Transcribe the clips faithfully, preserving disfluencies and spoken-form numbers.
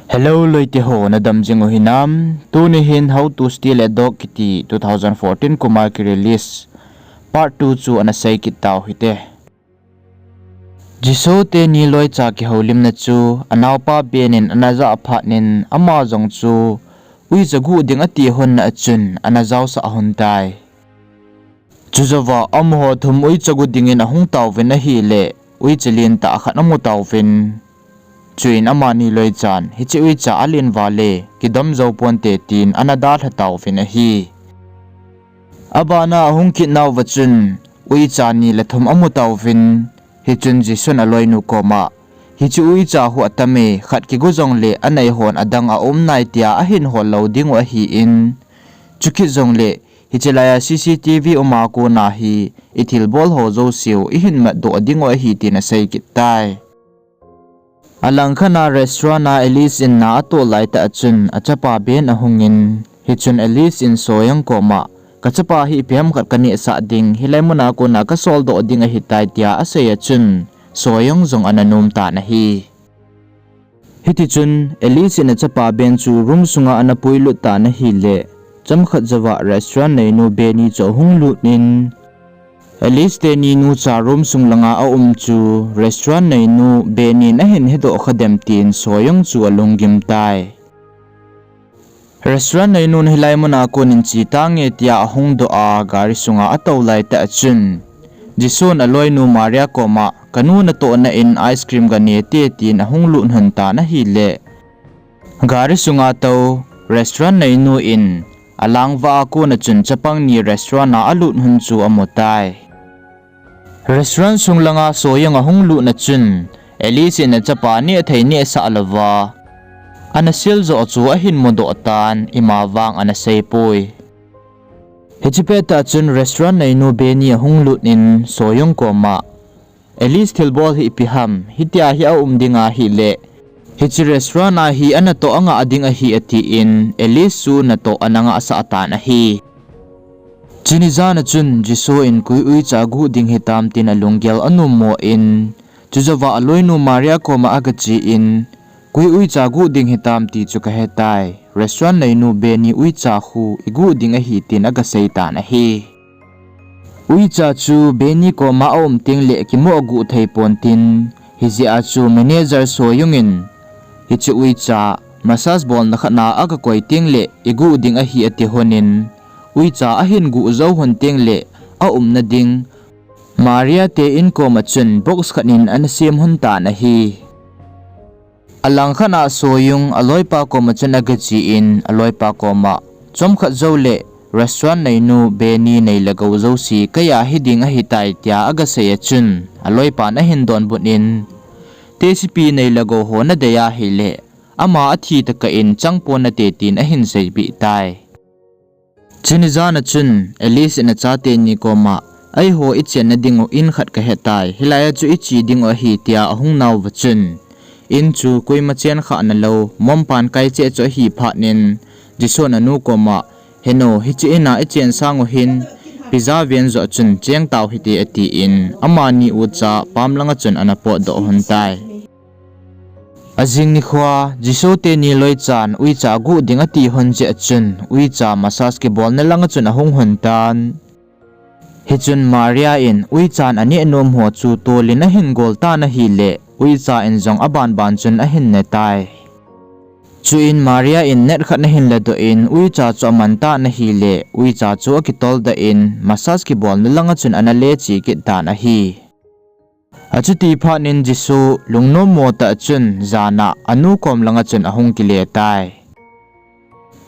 Hello loite ho, nadam jing u hinam? Tuni hin How to Steal a Dog kiti two thousand fourteen kuma ki release part two chu ana sei kit tau hite. Jisu teni loicha kihoulimna chu anaopa Ben in ana jah phat in ama jong chu uicha guh ding ati hon na achun ana jaosah hon tai. Chujouva amaho thum uicha guh dingin ahung tauvin ahile, uicha lentah khat amu tauvin. Chuin amani loichan, hiche uicha alen vale kidom jou ponte tin ana dalha tauvin ahi. Abana ahung kit nauva chun, uicha ni le thum amu tauvin, hichun Jisun aloinu koma, hiche uicha hu atame, khat kigu jongle anei hon adang aum nai tia ahin hol lou dingu ahin. Chukit jongle, hiche laiya C C T V uma kona hi, ithilbol ho jouseu ihin matdoh dingu ahi tin asei kit tai. Alangkhat a restaurant a Alice in na atoh laitah achun achapa Ben ahungin, hichun Alice in Soyang koma, kachapa hi ipi ham khat kanehsah ding, hilai muna kona kasoldoh ding ahitai tia asei achun, Soyang jong ana nom tan ahi. Hitichun, Alice in achapa Ben chu room sunga ana puilut tan ahile, chomkhat jouva restaurant neinu Benny chu ahung lut in, Alice teni nucha room sung langa aum chu restaurant neinu Benny in ahin hedoh kha dem tin Soyang chu alunggim tai. Restaurant neinun hilai muna konin che tange tia ahung doh a gari sunga atou laitah achun, Jisun aloinu Maria koma, kanu natohna in ice cream ganete tin ahung lut lhon tan ahile, gari sunga tou restaurant neinu in alangvah a kona chun chapang ni restaurant a alut lhon chu amu tai. Restaurant sung langa Soyang ahung lutna chun, Alice in achapa nehthei nehsah louva, ana sil joh chu ahin mudoh tan, ima vang ana seipoi. Hiche pettah chun restaurant neinu Benny ahung lut in Soyang koma, Alice thilbol hi ipi ham, hitia hi aum ding ahile, hiche restaurant a hi anatoh angah ding ahi atin, Alice chu natoh ana ngahsah tan ahi. Chuni jana chun Jisu in koi uicha guh ding hitam tin alunggel anommo in, chujouva aloinu Maria koma agache in, koi uicha guh ding hitam ti chu kahetai, restaurant neinu Benny uicha khu iguh ding ahi tin agasei tan ahi. Uicha chu Benny koma aum tengle kimoh aguh thei pontin, hijeh a chu manager Soyang in, hiche uicha massage bolna khat a agakoi tengle iguh ding ahi ati lhonin, uicha ahin guh jou lhon tengle aumna ding Maria te in koma chun box khat in ana sem lhon tan ahi. Alangkhat a Soyang aloipa koma chun agache in aloipa koma, chomkhat joule restaurant neinu Benny nei le gou jouse keiya hiding ahitai tia agasei achun, aloipan ahin donbut in, tesipi nei le gou ho nadei ahile, ama athi tokah in chang pon nate tin ahin seipeh tai. Chuni jana chun Alice in achate ni koma, eiho ichenna dingu in khat kahetai, hilaiya chu iche dingu ahi tia ahung nauva chun, in chu koima chenkhahna lou, mompan kai cheh chu ahi phatnin, Jisun anu koma, henu, hiche ina ichen sangu hin, pizza ven joh chun cheng tau hite atin, amani ucha pam langa chun ana potdoh lhon tai. Ajing nikhoa, Jisu teni loichan uicha aguh ding ati lhon jeh achun, uicha massage kibolna langa chun ahung lhon tan. Hichun Maria in uichan aneh nom ho chu tolin ahin gol tan ahile, uicha in jong abanban chun ahin ne tai. Chuin Maria in net khat ahin ladoh in uicha chu aman tan ahile, uicha chu akitoldoh in massage kibolna langa chun ana leche kit tan ahi. Achuti phatnin Jisu lungnommo tah chun jana anu kom langa chun ahung kile tai.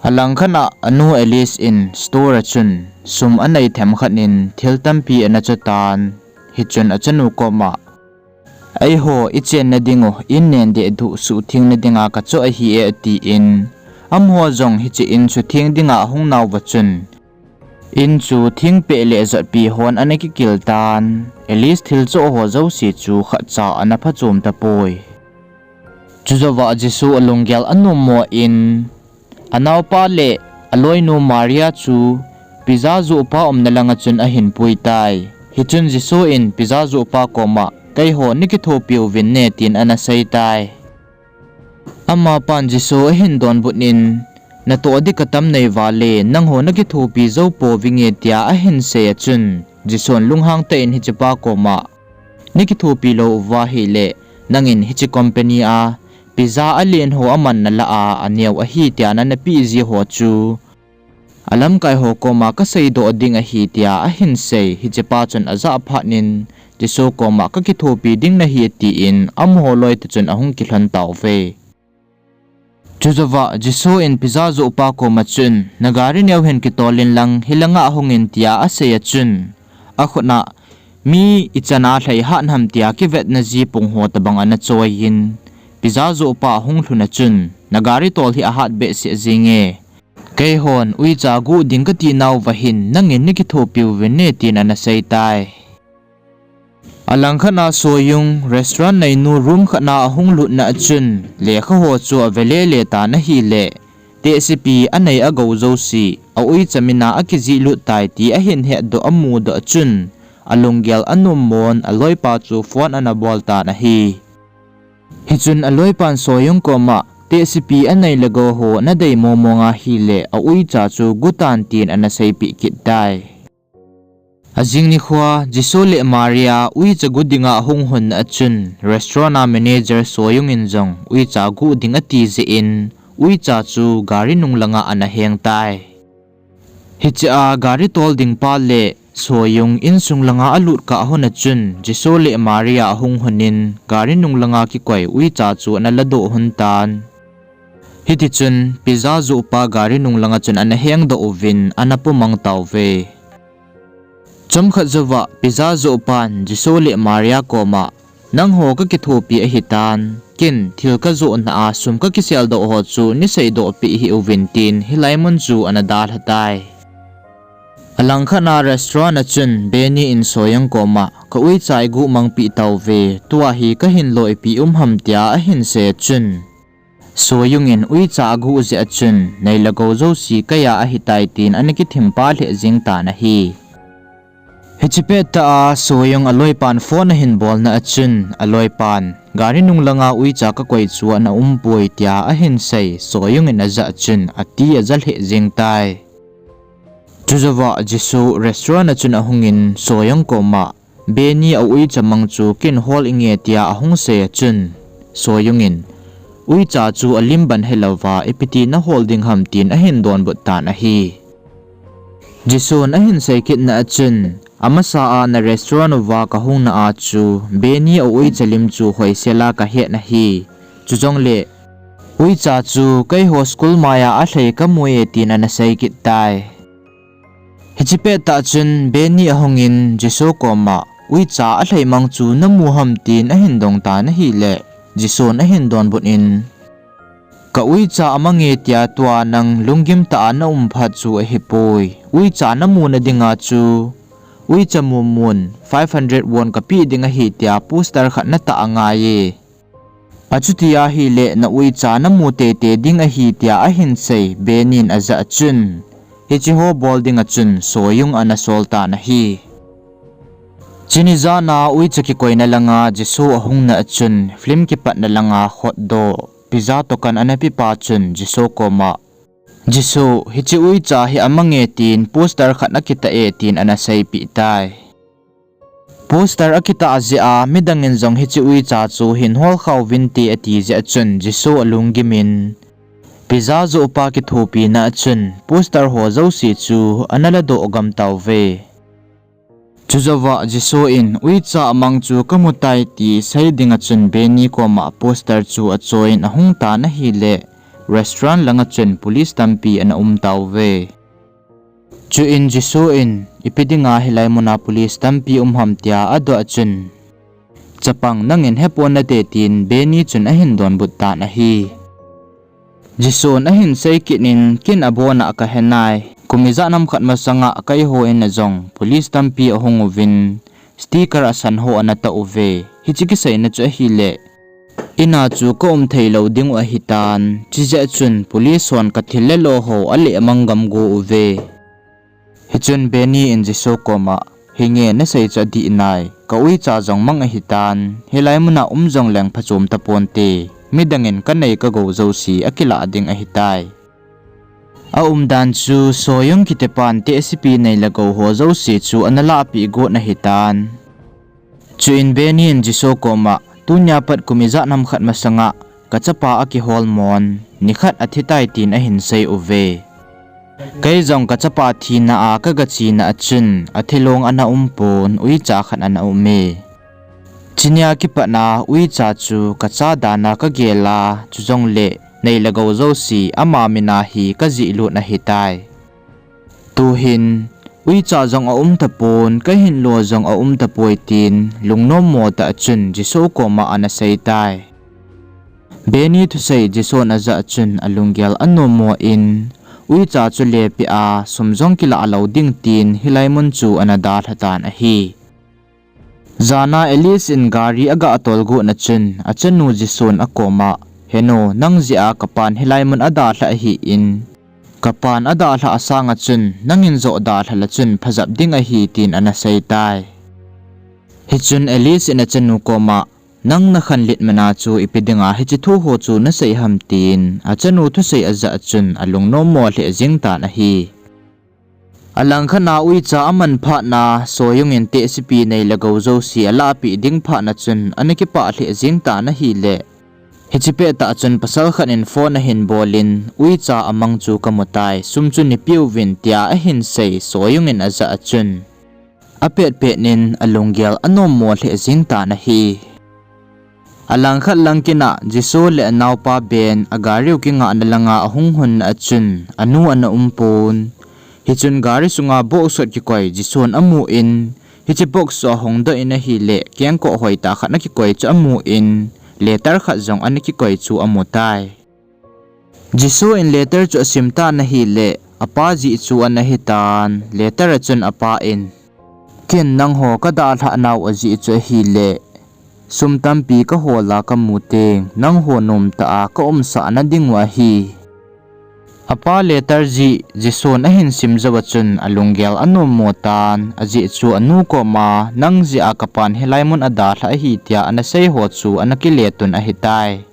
Alangkhat a anu Alice in store a chun sum anei themkhat in thil tampi ana choh tan, hichun achanu koma, eiho ichenna dingu in nen dehduh suhthengna dinga kachoh ahi e atin, amaho jong hiche in suhtheng dinga ahung nauva chun, in chu thengpeh le jotpi hon ana kikil tan, Alice thil choh ho jouse chu khatcha ana phachom tapoi. Chujouva Jisu alunggel anommo in, anaopa le aloinu Maria chu pizza johpa umna langa chun ahin pui tai. Hichun Jisu in pizza johpa koma, keiho neikithopi uvin ne tin ana sei tai. Amapan Jisu ahin donbut in, natoh ding katam nei vale, nangho nakithopi jou pouvinge tia ahin sei a chun, Jisun lunghang tah in hichepa koma, nakithopi lou uva ahile, nangin hiche company a, pizza alen ho aman nalah a, aneo ahi tia nanapeh ji ho chu, alamkai ho koma kaseidoh ding ahi tia ahin sei, hichepa chun ajah phat in, Jisu koma kakithopi ding nahi atin, amaho loi toh chun ahung kilhon tauve. Chujouva Jisu in pizza johpa koma chun, nagari neo hin kitol in lang, hilanga hungin tia asei a chun, akhut a, mi ichan a lhai hat ham tia kivetna ji pung ho tobang ana choi in, pizza johpa ahung lhun a chun, nagari tol hi ahat behseh jinge. Keihon uicha guh ding kati nauva hin, nangin nakithopi uvin ne tin ana sei tai. Alangkhat a Soyung, restaurant neinu room khat a ahung lutna a chun, lekha ho chu ave lele tan ahile, tehsepi anei agou jouse, auicha min a akijih lut tai ti ahin hetdoh amudoh a chun, alunggel anummon, aloipa chu phone ana bol tan ahi. Hichun aloipan Soyung koma, tehsepi anei le gou ho nadei momong ahile, auicha chu gutan tin ana seipeh kit tai. Ajing nikhoa, Jisu le Maria uicha gu dinga ahung lhun a chun, restaurant a manager Soyung in jong uicha guh ding ati jeh in, uicha chu gari nung langa ana heng tai. Hichea gari tol ding pa le Soyung insung langa alut kah lhon a chun, Jisu le Maria ahung lhun in, gari nung langa kikoi uicha chu ana ladoh lhon tan. Hitichun, pizza johpa gari nung langa chun ana hengdoh uvin, ana pomang tauve. Chomkhat jouva, pizza johpan Jisu le Maria koma, nangho kakithopi ahitan, ken thil kajohna a sum kakiseldoh ho chu neiseidoh peh hih uvin tin, hilai mun chu ana dalha tai. Alangkhat a restaurant a chun Benny in Soyung koma, kauicha iguh mangpeh tauve, tua hi kahin loipeh um ham tia ahin sei a chun, Soyung in uicha aguh jeh a chun, nei le gou jouse keiya ahitai tin ana kithim pah lheh jeng tan ahi. Hiche pettah a Soyung aloipan phone ahin bolna a chun, aloipan, gari nung langa uicha kakoi chu ana umpoi tia ahin sei, Soyung in ajah chun, ati aja lheh jeng tai. Chujouva Jisu restaurant a chun ahungin Soyung koma, Benny auicha mang chu ken hol inge tia ahung sei a chun, Soyung in, uicha chu alim ban helouva, ipi ti nahol ding ham tin ahin donbut tan ahi. Jisun ahin sei kitna a chun, amasa a na restaurant uva kahungna a chu, Benny auicha lim chu hoisel a kahet ahi. Chujongle, uicha chu keiho school maiya alhai kamu e tin ana sei kit tai. Hiche pettah chun Benny ahungin Jisu koma, uicha alhai mang chu namu ham tin ahin dong tan ahile, Jisun ahin donbut in, kauicha amange tia tua nang lunggim tah a naum phat chu ahipoi. Uicha namuna dinga chu, uicha mumun five hundred won kapeh ding ahi tia poster khat natah angaiye. Achuti ahile nauicha namu teitei ding ahi tia ahin sei, Benny in ajah chun, hicheho bol dinga chun Soyung ana sol tan ahi. Chuni jan a uicha kikoina langa Jisu ahungna a chun film kipatna langa khotdoh, pizza tokan ana pepa chun Jisu koma, Jisu, hiche uicha hi amange tin poster khat akitah e tin ana seipeh tai. Poster akitah jeh a midangin jong hiche uicha chu hin holkhah uvinte ati jeh a chun Jisu alunggimin, pizza johpa kithopina a chun poster ho jouse chu ana ladoh gam tauve. Chujouva Jisu in uicha amang chu kamutai ti sei dinga chun Benny koma poster chu achoiyin ahung tan ahile, restaurant langa chun police tampi ana um tauve. Chuin Jisu in, ipi dinga hilai muna police tampi um ham tia adoh a chun, chapang nangin hepon nate tin Benny chun ahin donbut tan ahi. Jisun ahin sei kit in, ken abona kahenai, kum ijat ham khat masanga keiho in a jong police tampi ahung uvin, sticker asan ho ana tah uve. Hiche kiseina chu ahile, ina chu kaum theilou dingu ahitan, chujeh chun police hon kathil le lo ho alehmang gam go uve. Hichun Benny in Jisu koma, hinge nasei chu adih nai, kauicha jong mang ahitan, hilai muna um jongleng phachom taponte. midangin kanei kagou jouse akilah ding ahitai. Aumdan chu Soyung kitipan tehsepi nei le gou ho jouse chu analahpeh got ahitan. Chuin Benny in Jisoo koma, tunia pat kum ijat ham khat masanga kachapa akihol mon, nikhat athitai tin ahin sei uve. Kei jong kachapa thina a kagachena a chun athilong ana umpon, uicha khat ana ume. Chunia kipatna uicha chu kacha dana kagel a, chujongle nei le gou jouse ama mina hi kajihlut ahitai. Tuhin uicha jong aum tapon, kahinlo jong aum tapoi tin lungnommo tah chun Jisoo koma ana seitai. Benny thusei Jisoo in ajah chun alunggel anommo in, uicha chu lepeh a sum jong kilah lou ding tin hilai mun chu ana dalha tan ahi. Jana Alice in gari aga tol got na chun achanu Jisoo in akoma, henu, nang jeh a kapan hilai mun adalhah ahin, kapan adalhah asanga chun nangin joh dalhah le chun phajep ding ahi tin ana seitai. Hichun Alice in achanu koma, nang nakhanlet mana chu ipi dinga hiche thu ho chu nasei ham tin achanu thusei ajah chun alungnommo lheh jeng tan ahi. Alangkhat a uicha aman phatna Soyung in tehsepi nei le gou jouse alahpeh ding phatna chun ana kipah lheh jeng tan ahile, hiche pettah chun pasal khat in phone ahin bolin, uicha amang chu kamutai, sum chu nipeuvin tia ahin sei Soyung in ajah chun apetpet in alunggel anommo lheh jeng tan ahi. Alangkhat lang kit a Jisoo le anaopa Ben agari u kingahna langa ahung lhunna a chun anu ana umpon. Hichun gari sunga box khat kikoi Jisoo in amun, hiche box chu ahongdoh in ahile kengkoh hoitah khat ana kikoi chu amun, letter khat jong ana kikoi chu amutai. Jisoo in letter chu asim tan ahile, apa jeh chu ana hetan, letter a chun apa in, ken nangho kadalhah nau ajeh chu ahile, sum tampi kahol a kamu teng nangho nomtah a kaumsah na dingu ahi. Apa letter jeh Jisoo in ahin sim jouva chun alunggel anommo tan, ajeh chu anu koma nang jeh a kapan hilai mun adalhah ahi tia ana seiho chu ana kiletun ahitai.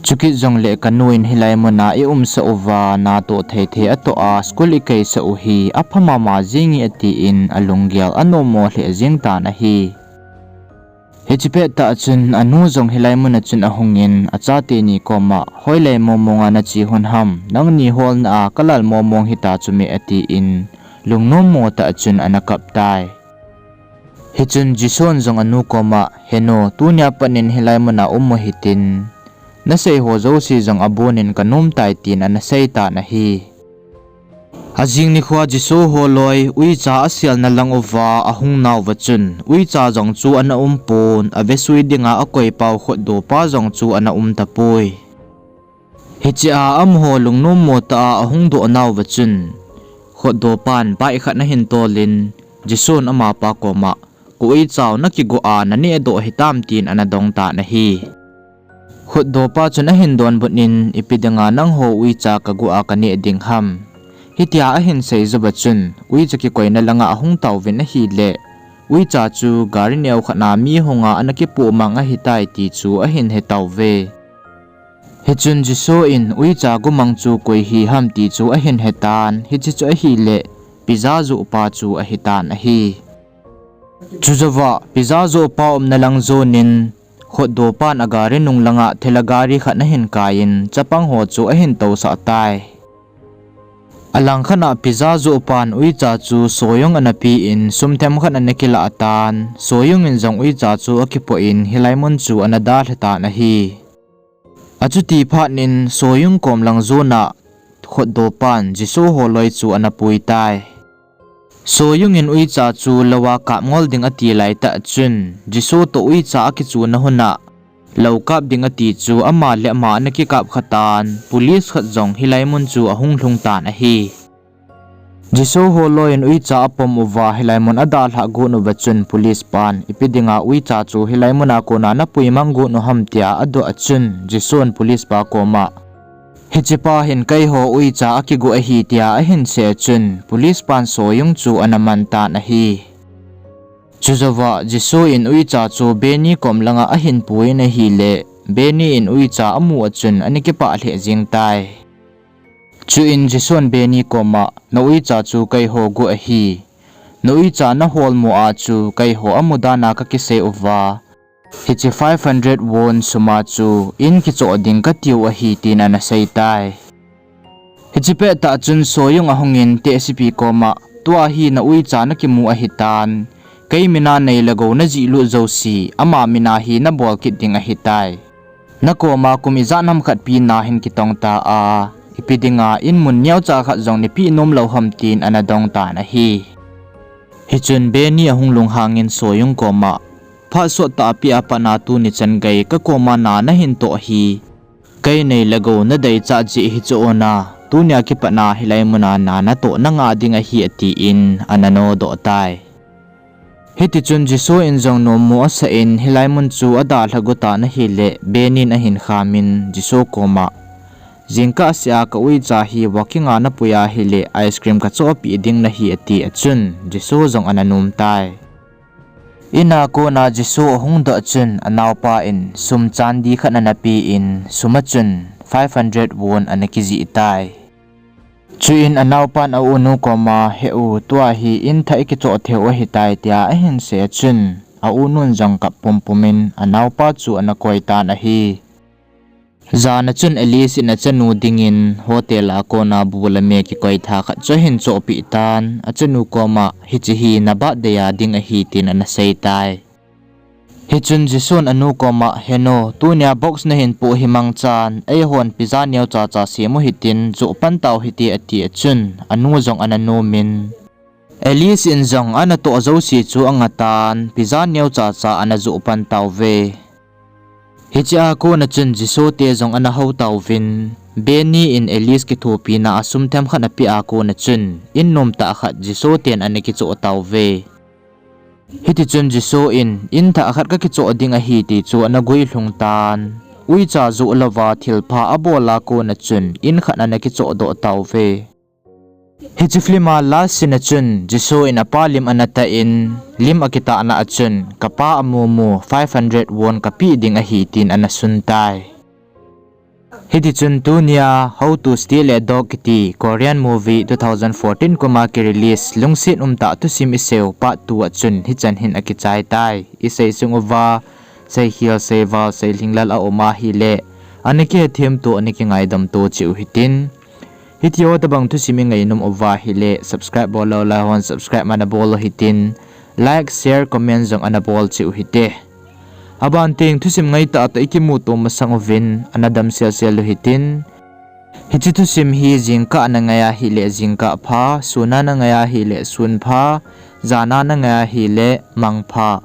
Chukit jongle kanu in hilai muna iumsah uva natoh thei thei atoh a school ikaisah u hi apha mama jenge atin alunggel anommo lheh jeng tan ahi. Hiche pettah chun anu jong hilai muna chun ahungin achateni koma, hoilai mongmonga nache lhon ham, nangni holna a kalal mongmong hita chu me atin, lungnommo tah chun ana kaptai. Hichun Jisoo in jong anu koma, henu, tunia pat in hilai muna um u hitin, naseiho jouse jong abonin kanomtai tin ana seitan ahi. Ajing nikhoa Jisoo holoi uicha aselna lang uva ahung nauva chun uicha jong chu ana umpon, avesui dinga akoipau khutdopa jong chu ana um tapoi. Hichea amaho lungnommo tah a ahung dohnauva chun, khutdopan bike khat ahin tolin, Jisoo in amapa koma, ka uichau nakigoh a nanehdoh hitam tin ana dongtan ahi. Khutdopa chun ahin donbutnin, ipi dinga nangho uicha kagoh a kaneh ding ham? Hitia ahin seijouva chun uicha kikoina langa ahung tauvin ahile, uicha chu gari neokhat a mi hunga ana kipoh mang ahitai ti chu ahin hetauve. Hichun Jisoo in uicha gomang chu koi hi ham ti chu ahin hetan, hiche chu ahile, pizza johpa chu ahitan ahi. Chujouva pizza johpa umna lang jonin, khutdopan agari nung langa thela gari khat ahin kaiyin, chapang ho chu ahin tousah tai. Alangkhat a pizza johpan uicha chu Soyung ana pen, sum themkhat ana kilah tan, Soyung in jong uicha chu akipoh in hilai mun chu ana dalha tan ahi. Achuti phatnin Soyung kom lang jona khutdopan Jisoo holoi chu ana puitai. Soyung in uicha chu louva kap ngol ding ati laitah chun, Jisoo toh uicha akichuna huna lou kap ding ati chu ama le ama ana kikap khatan, police khat jong hilai mun chu ahung lhung tan ahi. Jisoo holoi in uicha apom uva hilai mun adalhah got uva chun police pan, ipi dinga uicha chu hilai muna kona napui mang got u ham tia adoh a chun, Jisoo in police pa koma, hichepa hin keiho uicha akigoh ahi tia ahin sei a chun, police pan Soyung chu ana mantan ahi. Chujouva Jisoo in uicha chu Benny kom langa ahin puiyin ahile, Benny in uicha amu a chun ana kipah lheh jeng tai. Chuin Jisun Benny koma, na uicha chu keiho gu ahi. Na uicha nahol mo a chu keiho amu dan a kakisei uva, hiche five hundred won sum a chu in kichoh ding katiu ahi, tin ana sei tai. Hiche pettah chun Soyung ahungin Tae Sipi koma, tua hi na uicha nakimu ahitan. Kei mina nei le gou najih lut jouse, ama mina hi nabol kit ding ahitai. Nakoma kum ijat ham khat pina hin kitong ta a, ipi dinga in mun neocha khat jong neipeh nom lou ham, tin ana dong tan ahi. Hichun Benny ahung lunghangin Soyung koma, phat sottah a pia patna tuni chan gei kakoma na nahin toh hi, kei nei le gou nadei chah jeh hichu ona, tunia kipatna hilai muna na natoh nanga ding ahi, atin ana nodoh tai. Hitichun Jisu in jong nommo asah in hilai mun chu adalha got tan ahile, Benny in ahin khamin Jisu koma, jingkah seh a ka uicha hi walking a napui ahile ice cream kachohpeh ding nahi, ati a chun Jisu jong ana nom tai. In a kona Jisu ahung doh chun anaopa in sum chandi khat ana pe in sum a chun five hundred won ana kijih tai. Chuin anaopan a-unu koma, he u, tua hi in thah ikichoh theiu ahitai, tia ahin sei a chun, a-unun jong kap pumpum in anaopa chu ana koi tan ahi. Jan a chun Alice in achanu dingin hotel a kona bu le me kikoitha khat chu ahin chohpeh tan, achanu koma, hiche hi na birthday a ding ahi, tin ana sei tai. Hichun Jisun anu koma, he nu, tunia box nahin poh hi mangchan, eihon pizza neocha cha sem u hitin, joh pan tau hite, ati a chun, anu jong ana nomin, Alice in jong anatoh jouse chu angatan, pizza neocha cha ana joh pan tauve. Hichea kona chun Jisu te jong ana hou tauvin, Benny in Alice kithopina a sum themkhat apeh a kona chun, in nomtah khat Jisu ten ana kichoh tauve. Hitichun Jisu in, in thah khat kakichoh ding ahi, ti chu ana guilhung tan. Uicha joh louva thilpha abol a kona chun in khat ana kichoh doh tauve. Hiche film a last scene a chun Jisu in apa lim ana tah in, lim akitahna a chun, kapa amumu five hundred won kapeh ding ahi, tin ana sun tai. Hitichun tunia How to Steal a Dog kiti Korean movie two thousand fourteen kuma kirelease lungset umtah thusim iseiu part two a chun hichan hin akichai tai. Isei sung uva seikhel, seival, seilhinglel aum ahile, ana kihethemto, ana kingaidamto cheh u hitin. Hitiho tobang thusim ingainom uva ahile, subscribe bol lou lai hon subscribe ana bol u hitin, like, share, comment jong ana bol cheh u hite. Aban teng thusim ngaitah tah ikimuto masang uvin ana damselsel u hitin. Hiche thusim hi jingkah a nangai ahile jingkah pha, sun a nangai ahile sun pha, jan a nangai ahile mang pha.